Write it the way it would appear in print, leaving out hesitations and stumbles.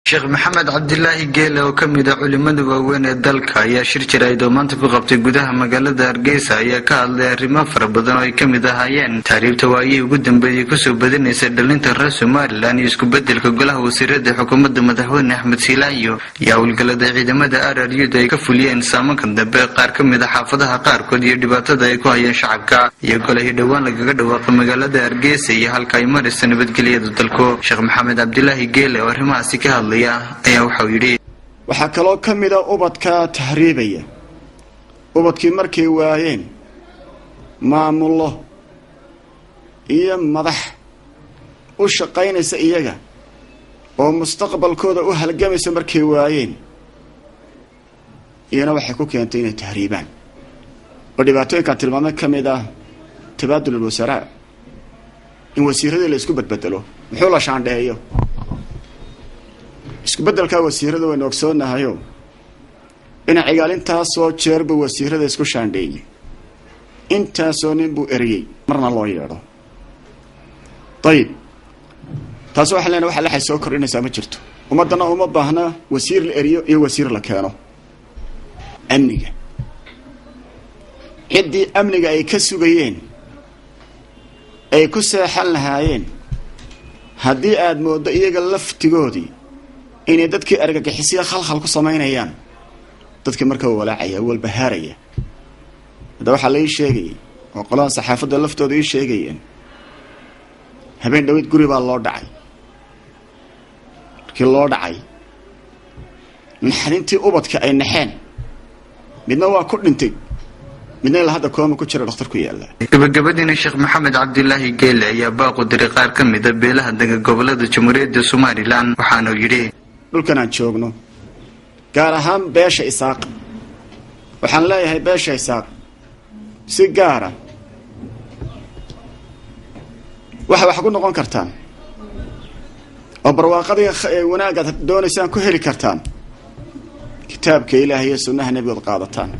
Sheekh Maxamed Cabdilaahi Geele oo ka mid ah culimada waaweyn ee dalka ayaa shir jaraa'id oo maanta ku qabtay gudaha magaalada Hargeysa ayaa ka hadlay arrimo fara badan oo ay ka mid ahaayeen tahriibta waayihii ugu dambeeyey kusoo badinaysa dhalinta reer Somaliland iyo isku-beddelka golaha wasiirada xukuumadda madaxweyne Axmed Siilaanyo iyo howlgallada ciidamada RRU-da ay ka fuliyeen saamanka dambe qaar ka mid ah xaafadaha qaarkood iyo dhibaatada ay ku hayeen shacabka iyo golihii dhowaan lagaga dhawaaqay magaalada Hargeysa iyo halka ay maraysa nabadgelyada dalku. Sheekh Maxamed Cabdilaahi Geele oo arrimahaasi ka hadlaya ayaa waxauu yidhi: Waxaa kaloo ka mid ah ubadka tahriibaya, ubadkii markay waayeen maamullo iyo madax u shaqaynaysa iyaga oo mustaqbalkooda u halgamaysa, markay waayeen iyana waxay ku keentay inay tahriibaan, oo dhibaatooyinkaan tilmaamay ka mid ah tabaadul alwasaraa, in wasiiradii la isku badbedelo, muxuu la shaandheeyo. Isku beddelkaa wasiirada waynu ogsoonahayo, dhinacigaal intaasoo jeer buu wasiirada isku shaandheeyey, intaasoo nin buu eriyey, marna loo yeedho. Dayib, taasi waxaan leenahay waxa laxay soo kordhinaysaa ma jirto. Ummaddana uma baahna wasiir la eriyo iyo wasiir la keeno. Amniga, ciddii amniga ay ka sugayeen, ay ku seexan lahaayeen, haddii aada mooddo iyaga laftigoodii inay dadkii argagixisya khalkhal ku samaynayaan, dadkii marka walaacaya, walbahaaraya. Hadda waxaa la ii sheegayay oo qoladan saxaafadda laftooda ii sheegayeen, habeen dhaweyd guri baa loo dhacay. Markii loo dhacay, naxdintii ubadka ay naxeen, midna waa ku dhintay, midna ilaa hadda kooma ku jira, dhakhtar ku yaalla. Gabagabadiina, Sheekh Maxamed Cabdilaahi Geele ayaa baaqu diray qaar ka mida beelaha dega gobolada Jamhuuriyadda Somaliland, waxaanuu yidhi: Dhulkan aan joogno, gaar ahaan beesha Isaaq, waxaan leeyahay beesha Isaaq si gaara waxa wax ku noqon kartaan oo barwaaqadii wanaagaad doonaysaan ku heli kartaan kitaabka Ilaahay iyo sunnaha Nebigood qaadataan.